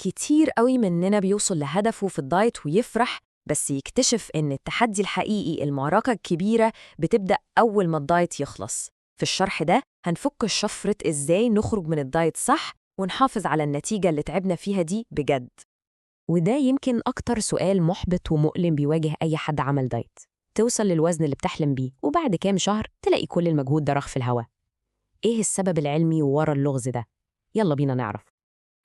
كتير قوي مننا بيوصل لهدفه في الدايت ويفرح، بس يكتشف إن التحدي الحقيقي، المعركة الكبيرة، بتبدأ أول ما الدايت يخلص. في الشرح ده هنفك شفرة إزاي نخرج من الدايت صح ونحافظ على النتيجة اللي تعبنا فيها دي بجد. وده يمكن أكتر سؤال محبط ومؤلم بيواجه أي حد عمل دايت. توصل للوزن اللي بتحلم بيه وبعد كام شهر تلاقي كل المجهود ده راح في الهوا. إيه السبب العلمي ورا اللغز ده؟ يلا بينا نعرف.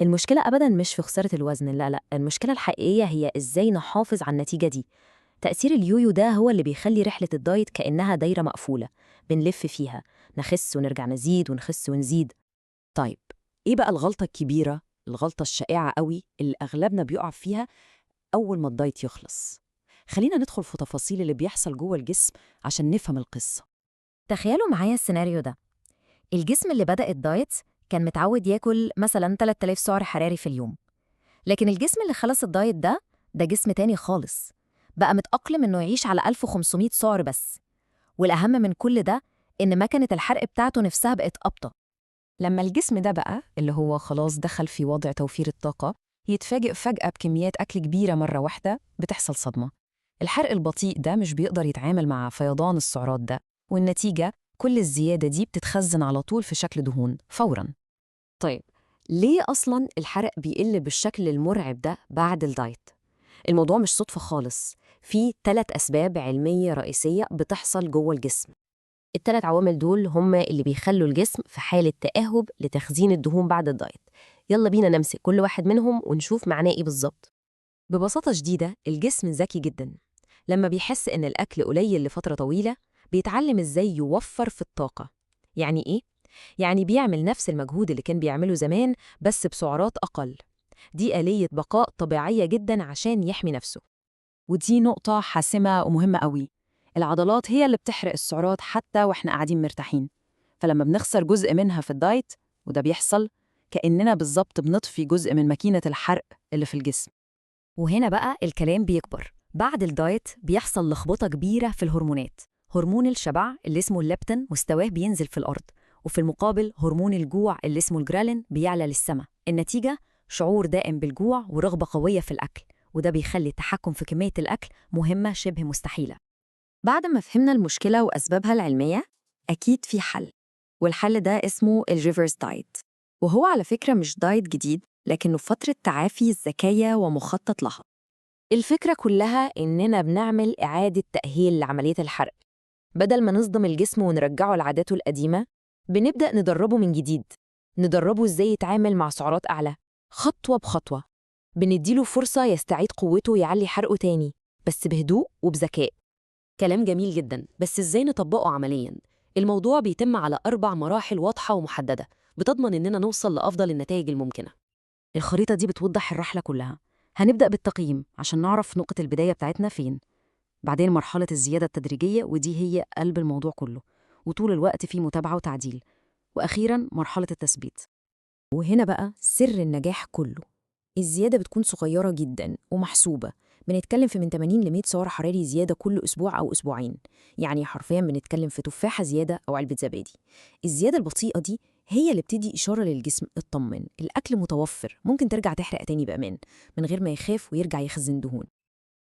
المشكلة أبداً مش في خسارة الوزن، لا لا، المشكلة الحقيقية هي إزاي نحافظ على النتيجة دي. تأثير اليويو ده هو اللي بيخلي رحلة الدايت كأنها دايرة مقفولة بنلف فيها، نخس ونرجع نزيد ونخس ونزيد. طيب، إيه بقى الغلطة الكبيرة، الغلطة الشائعة قوي اللي أغلبنا بيقع فيها أول ما الدايت يخلص؟ خلينا ندخل في تفاصيل اللي بيحصل جوه الجسم عشان نفهم القصة. تخيلوا معايا السيناريو ده. الجسم اللي بدأ الدايت كان متعود ياكل مثلا 3000 سعر حراري في اليوم، لكن الجسم اللي خلص الدايت ده جسم تاني خالص، بقى متأقلم إنه يعيش على 1500 سعر بس. والأهم من كل ده إن مكنة الحرق بتاعته نفسها بقت أبطأ. لما الجسم ده بقى اللي هو خلاص دخل في وضع توفير الطاقة يتفاجئ فجأة بكميات أكل كبيرة مرة واحدة، بتحصل صدمة. الحرق البطيء ده مش بيقدر يتعامل مع فيضان السعرات ده، والنتيجة كل الزيادة دي بتتخزن على طول في شكل دهون فوراً. طيب، ليه أصلاً الحرق بيقل بالشكل المرعب ده بعد الدايت؟ الموضوع مش صدفة خالص، في 3 أسباب علمية رئيسية بتحصل جوه الجسم. ال3 عوامل دول هم اللي بيخلوا الجسم في حالة تأهب لتخزين الدهون بعد الدايت. يلا بينا نمسك كل واحد منهم ونشوف معناه إيه بالظبط. ببساطة شديدة، الجسم ذكي جدا. لما بيحس إن الأكل قليل لفترة طويلة بيتعلم إزاي يوفر في الطاقة. يعني إيه؟ يعني بيعمل نفس المجهود اللي كان بيعمله زمان بس بسعرات أقل. دي آلية بقاء طبيعية جدا عشان يحمي نفسه. ودي نقطة حاسمة ومهمة قوي. العضلات هي اللي بتحرق السعرات حتى وإحنا قاعدين مرتاحين، فلما بنخسر جزء منها في الدايت، وده بيحصل، كأننا بالظبط بنطفي جزء من ماكينة الحرق اللي في الجسم. وهنا بقى الكلام بيكبر. بعد الدايت بيحصل لخبطة كبيرة في الهرمونات. هرمون الشبع اللي اسمه الليبتين مستواه بينزل في الأرض، وفي المقابل هرمون الجوع اللي اسمه الجرالين بيعلى للسما. النتيجة شعور دائم بالجوع ورغبة قوية في الأكل، وده بيخلي التحكم في كمية الأكل مهمة شبه مستحيلة. بعد ما فهمنا المشكلة وأسبابها العلمية، أكيد في حل، والحل ده اسمه ال reverse diet. وهو على فكرة مش دايت جديد، لكنه فترة تعافي ذكية ومخطط لها. الفكرة كلها إننا بنعمل إعادة تأهيل لعملية الحرق. بدل ما نصدم الجسم ونرجعه لعاداته القديمة، بنبدأ ندربه من جديد، ندربه إزاي يتعامل مع سعرات أعلى خطوة بخطوة. بنديله فرصة يستعيد قوته ويعلي حرقه تاني، بس بهدوء وبذكاء. كلام جميل جدا، بس إزاي نطبقه عمليا؟ الموضوع بيتم على 4 مراحل واضحة ومحددة بتضمن إننا نوصل لأفضل النتائج الممكنة. الخريطة دي بتوضح الرحلة كلها. هنبدأ بالتقييم عشان نعرف نقطة البداية بتاعتنا فين، بعدين مرحلة الزيادة التدريجية، ودي هي قلب الموضوع كله، وطول الوقت في متابعة وتعديل، وأخيراً مرحلة التثبيت. وهنا بقى سر النجاح كله. الزيادة بتكون صغيرة جدا ومحسوبة، بنتكلم في من 80 ل 100 سعر حراري زيادة كل أسبوع أو أسبوعين، يعني حرفياً بنتكلم في تفاحة زيادة أو علبة زبادي. الزيادة البطيئة دي هي اللي بتدي إشارة للجسم اطمن، الأكل متوفر، ممكن ترجع تحرق تاني بأمان من غير ما يخاف ويرجع يخزن دهون.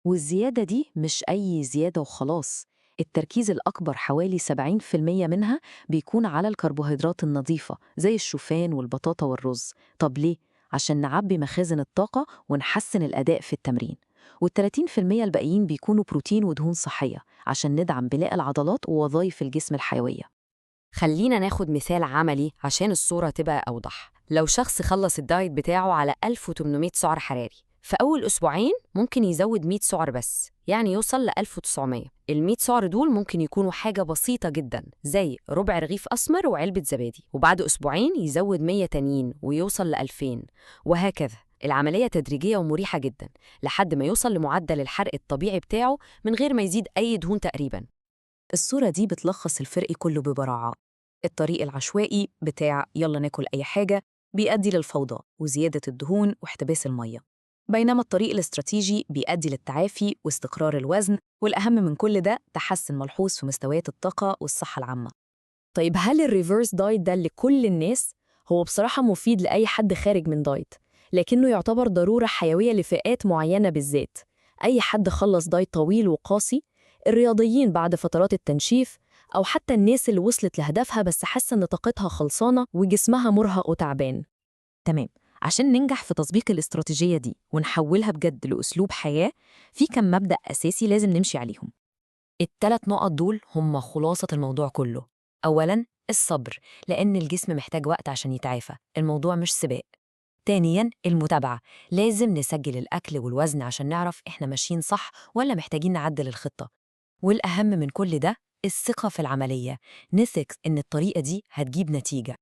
والزيادة دي مش أي زيادة وخلاص، التركيز الأكبر حوالي 70% منها بيكون على الكربوهيدرات النظيفة زي الشوفان والبطاطا والرز. طب ليه؟ عشان نعبي مخازن الطاقة ونحسن الأداء في التمرين. وال30% الباقيين بيكونوا بروتين ودهون صحية عشان ندعم بناء العضلات ووظائف الجسم الحيوية. خلينا ناخد مثال عملي عشان الصورة تبقى أوضح. لو شخص خلص الدايت بتاعه على 1800 سعر حراري، في أول أسبوعين ممكن يزود 100 سعر بس، يعني يوصل ل 1900. ال 100 سعر دول ممكن يكونوا حاجة بسيطة جدا زي ربع رغيف أسمر وعلبة زبادي، وبعد أسبوعين يزود 100 تانيين ويوصل ل 2000، وهكذا. العملية تدريجية ومريحة جدا لحد ما يوصل لمعدل الحرق الطبيعي بتاعه من غير ما يزيد أي دهون تقريبا. الصورة دي بتلخص الفرق كله ببراعة. الطريق العشوائي بتاع يلا ناكل أي حاجة بيؤدي للفوضى وزيادة الدهون واحتباس المية، بينما الطريق الاستراتيجي بيؤدي للتعافي واستقرار الوزن، والأهم من كل ده تحسن ملحوظ في مستويات الطاقة والصحة العامة. طيب هل ال reverse diet ده لكل الناس؟ هو بصراحة مفيد لأي حد خارج من دايت، لكنه يعتبر ضرورة حيوية لفئات معينة بالذات. أي حد خلص دايت طويل وقاسي، الرياضيين بعد فترات التنشيف، أو حتى الناس اللي وصلت لهدفها بس حاسة إن طاقتها خلصانة وجسمها مرهق وتعبان. تمام، عشان ننجح في تطبيق الاستراتيجية دي ونحولها بجد لأسلوب حياة، في كم مبدأ أساسي لازم نمشي عليهم. التلات نقط دول هم خلاصة الموضوع كله. أولاً الصبر، لأن الجسم محتاج وقت عشان يتعافى، الموضوع مش سباق. تانياً المتابعة، لازم نسجل الأكل والوزن عشان نعرف إحنا ماشيين صح ولا محتاجين نعدل الخطة. والأهم من كل ده الثقة في العملية، نثق إن الطريقة دي هتجيب نتيجة.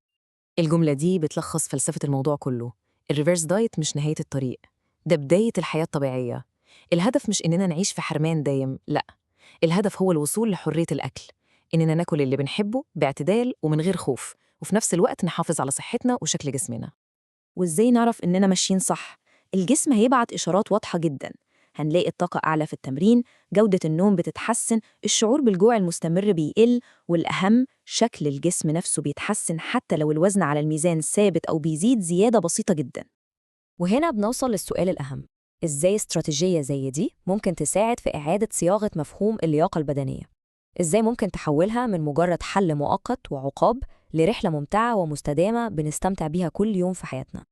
الجملة دي بتلخص فلسفة الموضوع كله. ال reverse diet مش نهاية الطريق، ده بداية الحياة الطبيعية. الهدف مش إننا نعيش في حرمان دايم، لأ، الهدف هو الوصول لحرية الأكل، إننا ناكل اللي بنحبه باعتدال ومن غير خوف، وفي نفس الوقت نحافظ على صحتنا وشكل جسمنا. وإزاي نعرف إننا ماشيين صح؟ الجسم هيبعت إشارات واضحة جدا. هنلاقي الطاقة أعلى في التمرين، جودة النوم بتتحسن، الشعور بالجوع المستمر بيقل، والأهم شكل الجسم نفسه بيتحسن حتى لو الوزن على الميزان ثابت أو بيزيد زيادة بسيطة جدا. وهنا بنوصل للسؤال الأهم، إزاي استراتيجية زي دي ممكن تساعد في إعادة صياغة مفهوم اللياقة البدنية؟ إزاي ممكن تحولها من مجرد حل مؤقت وعقاب لرحلة ممتعة ومستدامة بنستمتع بيها كل يوم في حياتنا؟